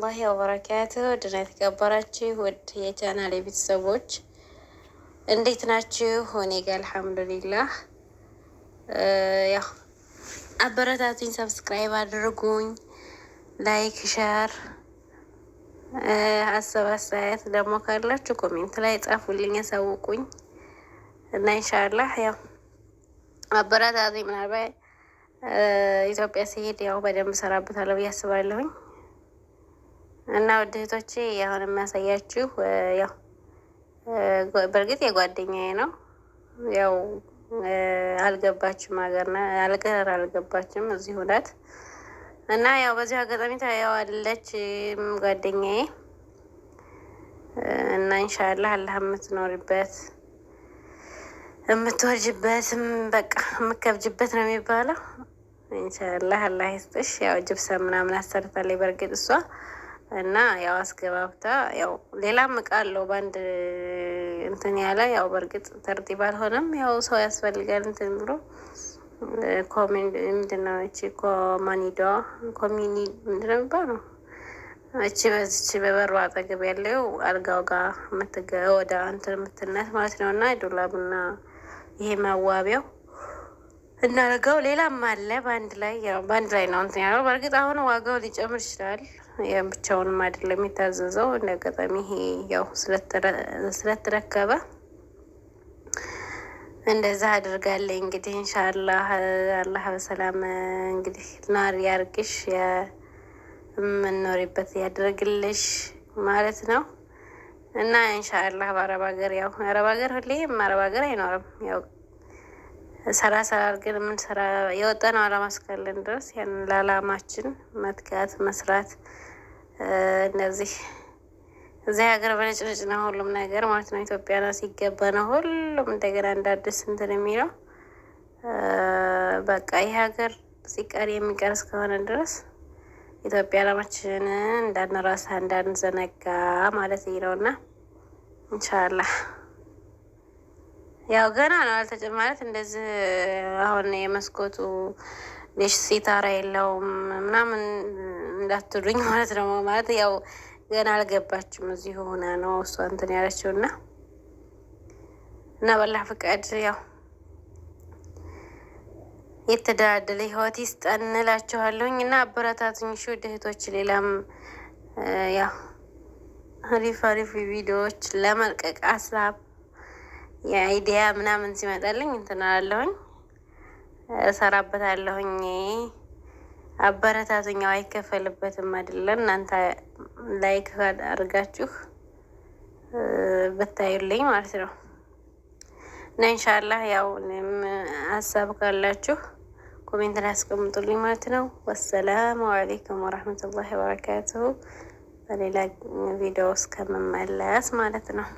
ወራህመቱላሂ ወበረካቱሁ። ድና የተከበራችሁ ውድ የቻናል ቤተሰቦች እንዴት ናችሁ? እኔ ጋር አልሐምዱሊላህ። ያው አበረታቱኝ፣ subscribe አድርጉኝ፣ like፣ share፣ ሀሳብ አስተያየት ደግሞ ካላችሁ comment ላይ ጻፉልኝ፣ ያሳውቁኝ እና ኢንሻአላህ ያው አበረታቱኝ። ምናልባት ኢትዮጵያ ሲሄድ ያው በደንብ ሰራበታለሁ ብዬ አስባለሁኝ። እና ውድ እህቶቼ አሁን የሚያሳያችሁ ያው በእርግጥ የጓደኛዬ ነው። ያው አልገባችም፣ ሀገር አልገር አልገባችም፣ እዚሁ ናት። እና ያው በዚሁ አጋጣሚ ታየዋለች ጓደኛዬ እና ኢንሻአላህ አላህ የምትኖሪበት የምትወርጅበት በቃ የምከብጅበት ነው የሚባለው። ኢንሻአላህ አላህ ይስጥሽ። ያው ጅብሰን ምናምን አሰርታለች በእርግጥ እሷ እና ያው አስገባብታ ያው ሌላም እቃ አለው በአንድ እንትን ያለ ያው በእርግጥ ተርቲብ አልሆነም። ያው ሰው ያስፈልጋል እንትን ብሎ ምንድን ነው እቺ ኮማኒዷ ኮሚኒ ምንድን ነው የሚባለው? እቺ በዚች በበሩ አጠገብ ያለው አልጋው ጋር ወደ እንትን የምትነት ማለት ነው። እና ዶላብና ይሄ መዋቢያው እና አልጋው ሌላም አለ በአንድ ላይ ያው በአንድ ላይ ነው እንትን ያለው። በእርግጥ አሁን ዋጋው ሊጨምር ይችላል። ያም ብቻውንም አይደለም የሚታዘዘው። እንደ አጋጣሚ ይሄ ያው ስለተረከበ እንደዛ አድርጋለኝ። እንግዲህ ኢንሻአላህ አላህ በሰላም እንግዲህ ኗሪ ያርግሽ፣ የምንኖሪበት ያድርግልሽ ማለት ነው። እና ኢንሻአላህ በአረብ ሀገር ያው አረብ ሀገር ሁሌም አረብ ሀገር አይኖርም። ያው ሰራ ሰራ አድርገን የምንሰራ የወጣነው አላማ እስካለን ድረስ ያን ለአላማችን መትጋት መስራት እነዚህ እዚህ ሀገር በነጭነጭ ነው ሁሉም ነገር ማለት ነው። ኢትዮጵያ ነው ሲገባ ነው ሁሉም እንደገና እንደ አዲስ እንትን የሚለው በቃ ይህ ሀገር ሲቀር የሚቀር እስከሆነ ድረስ ኢትዮጵያ አላማችንን እንዳንረሳ እንዳንዘነጋ ማለት ነው። እና ኢንሻአላህ ያው ገና ነው አልተጨማለት እንደዚህ አሁን የመስኮቱ ሌሽ ሲታራ የለውም ምናምን እንዳትሉኝ ማለት ነው። ማለት ያው ገና አልገባችም እዚሁ ሆና ነው እሷ እንትን ያለችው እና እና በላህ ፍቃድ ያው የተደላደለ ህይወት ይስጠን እላችኋለሁኝ። እና አበረታቱኝ እሺ ውድ እህቶች፣ ሌላም ያው አሪፍ አሪፍ ቪዲዮዎች ለመልቀቅ ሀሳብ የ idea ምናምን ሲመጣልኝ እንትን አላለሁኝ እሰራበታለሁኝ። አበረታቱኝ። አይከፈልበትም አይደለ? እናንተ like አድርጋችሁ ብታዩልኝ ማለት ነው። እና ኢንሻአላህ ያው እኔም ሀሳብ ካላችሁ comment ላይ አስቀምጡልኝ ማለት ነው። ወሰላሙ አለይኩም ወረህመቱላሂ ወበረካቱሁ። በሌላ ቪዲዮ እስከምመለስ ማለት ነው።